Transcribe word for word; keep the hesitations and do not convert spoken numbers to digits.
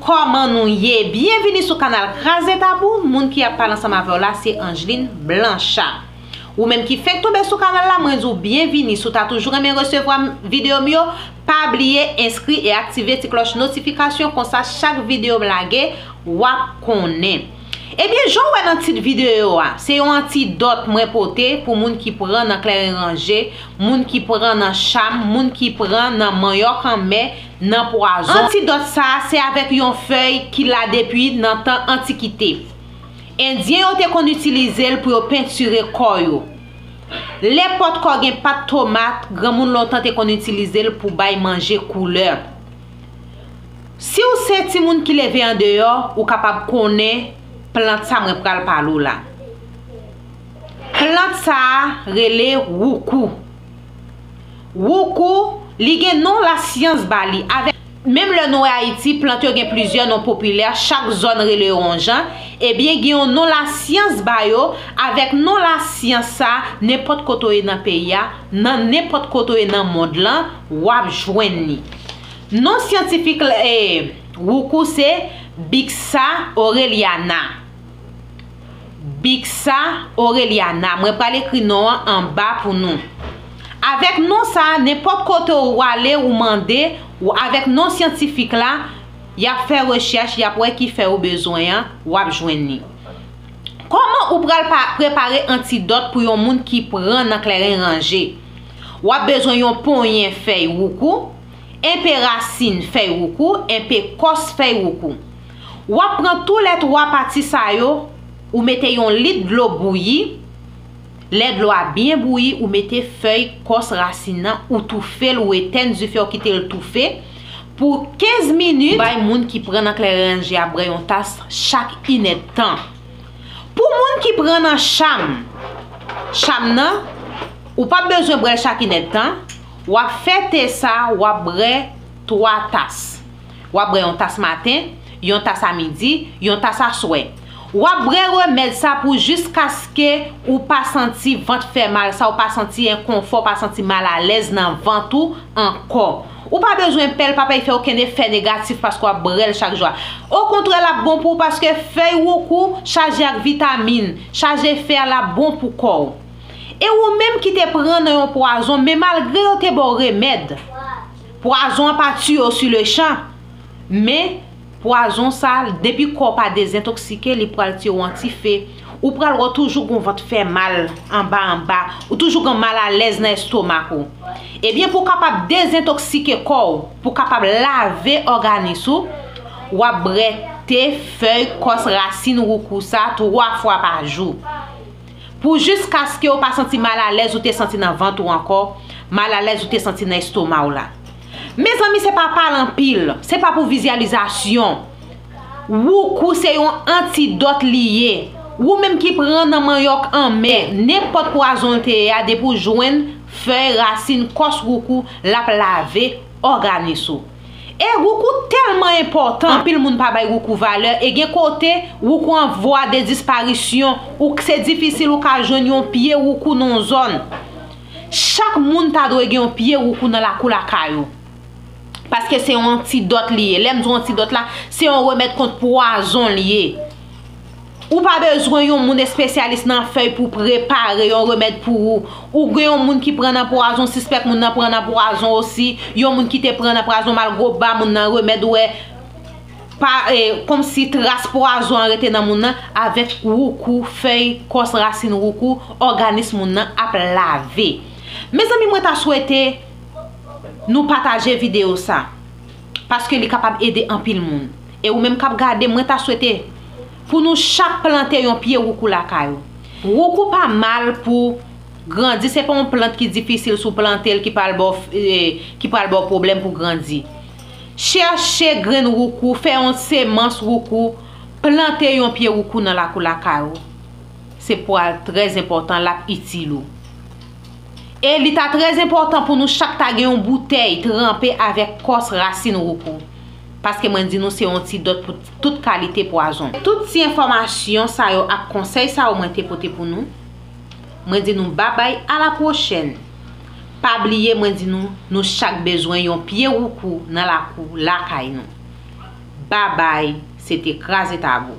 Kòman nou ye? Byenvini sou kanal Kraze Tabou. Moun ki ap pale ansanm avè w la se Angeline Blanchard. Ou menm ki fenk tonbe sou kanal la, mwen di w byenvini. Si w ta toujou renmen resevwa videyo m yo, pa bliye enskri e aktive ti klòch notifikasyon, konsa chak videyo m lage, w ap konnen. Ebyen, jan w wè nan tit videyo a, se yon antidòt mwen pote pou moun ki pran nan kleren ranje, moun ki pran nan cham, moun ki pran nan manyòk anmè, nan pwazon. Antidòt sa a, se avèk yon fèy ki la depi nan tan antikite. Endyen yo te konn itilize l pou yo pentire kò yo. Lè pòtkò gen pat tomat, granmoun lontan te konn itilize l pou bay manje koulè. Si w se timoun ki leve andeyò, ou kapab konnen plant sa mwen pral pale w la. Plant sa a rele woukou. Woukou, li gen non lasyans ba li. Avèk, menm lè nou wè Ayiti, plant yo gen plizyè non popilè, chak zòn rele yo yon jan, ebyen, gen yon non lasyans ba yo. Avèk non lasyans sa, nenpòt kote w ye nan peyi a, nan nenpòt kote w ye nan mond lan, w ap jwenn li. Non syantifik, eh, woukou se Bixa orelliana. Bixa orelliana. Mwen pral ekri non an anba pou nou. Avèk non sa a, nenpòt kote ou ale, ou mande, ou avèk non syantifik la, y ap fè rechèch, y ap wè ki fèy ou bezwen an, w ap jwenn li. Kòman ou pral pa, prepare antidòt pou yon moun ki pran nan kleren ranje? W ap bezwen yon ponyen fèy woukou, enpe rasin fèy woukou, enpe kòs fèy woukou. W ap pran toulètwa pati sa yo, ou mete yon lit dlo bouyi. Lè dlo a byen bouyi, ou mete fèy kòs rasin nan, ou toufe l, ou etèn dife, ou kite l toufe pou kenz minit. Bay moun ki pran nan kleren ranje a bwè yon tas chak inèdtan. Pou moun ki pran nan cham, cham nan, ou p ap bezwen bwè l chak inèdtan. W ap fè te sa, w ap bwè twa tas. W ap bwè yon tas maten, yon tas a midi, yon tas aswè. W ap bwè remèd sa pou jiskaske ou pa santi vant fè mal sa, ou pa santi enkonfò, ou pa santi malalèz nan vant ou ankò. Ou pa bezwen pè l, pa pè fè okenn efè negatif paske w ap bwè l chak jou a. Okontrè, l ap bon pou ou paske fèy woukou chaje ak vitamin, chaje fè, l ap bon pou kò w. E ou menm ki te pran nan yon pwazon, men malgre yo te ba w remèd, pwazon an pa tiye w sou lechan, men pwazon sa, depi kò w pa dezentoksike, li pral tiye w an ti fe. Ou pral wè w toujou gon vant fè mal anba anba, ou toujou gen malalèz nan estomak ou. Ebyen, pou w kapab dezentoksike kò w, pou w kapab lave òganis ou, w ap bwè te fèy kòs rasin woukou sa twa fwa pa jou. Pou jiskaske w pa santi malalèz ou te santi nan vant ou ankò, malalèz ou te santi nan estoma w la. Mezanmi, se pa pale anpil, se pa pou vizyalizasyon. Woukou se yon antidòt li ye. Ou menm ki pran nan manyòk anmè, nenpòt pwazon l te ye a, depi w jwenn fèy, rasin, kòs woukou, l ap lave òganis ou. E woukou tèlman enpòtan, anpil moun pa bay woukou valè, e gen kote woukou an vwa de disparisyon, ou se difisil ou ka jwenn yon pye woukou nan yon zòn. Chak moun ta dwe gen yon pye woukou nan lakou lakay ou. Paske se yon antidòt li ye. Lè m di yon antidòt la, se yon remèd kont pwazon li ye. Ou pa bezwen yon moun espesyalis nan fèy pou prepare yon remèd pou ou. Ou gen yon moun ki pran nan pwazon, sispèk moun nan pran nan pwazon osi. Yon moun ki te pran nan pwazon, m al gwo ba moun nan remèd, ou wè, pa, e, kòmsi tras pwazon an rete nan moun nan, avèk woukou, fèy, kòs rasin woukou, òganis moun nan ap lave. Mezanmi, mwen ta swete nou pataje videyo sa, paske li kapab ede anpil moun. E ou menm k ap gade, mwen ta swete pou nou chak plante yon pye woukou lakay ou. Woukou pa mal pou grandi, se pa yon plant ki difisil si w plante l, ki pral ba w, e, ki pral ba w pwoblèm pou grandi. Chèche grenn woukou, fè yon semans woukou, plante yon pye woukou nan lakou lakay ou. Se pral trè enpòtan, l ap itil ou. E li ta trè enpòtan pou nou chak ta gen yon boutèy tranpe avèk kòs rasin woukou. Paske mwen di nou se yon antidòt pou tout kalite pwazon. Tout ti enfòmasyon sa yo ak konsèy sa yo mwen te pote pou nou. Mwen di nou babay, a la pwochèn. Pa bliye, mwen di nou, nou chak bezwen yon pye woukou nan lakou lakay nou. Babay, se te kraze tabou.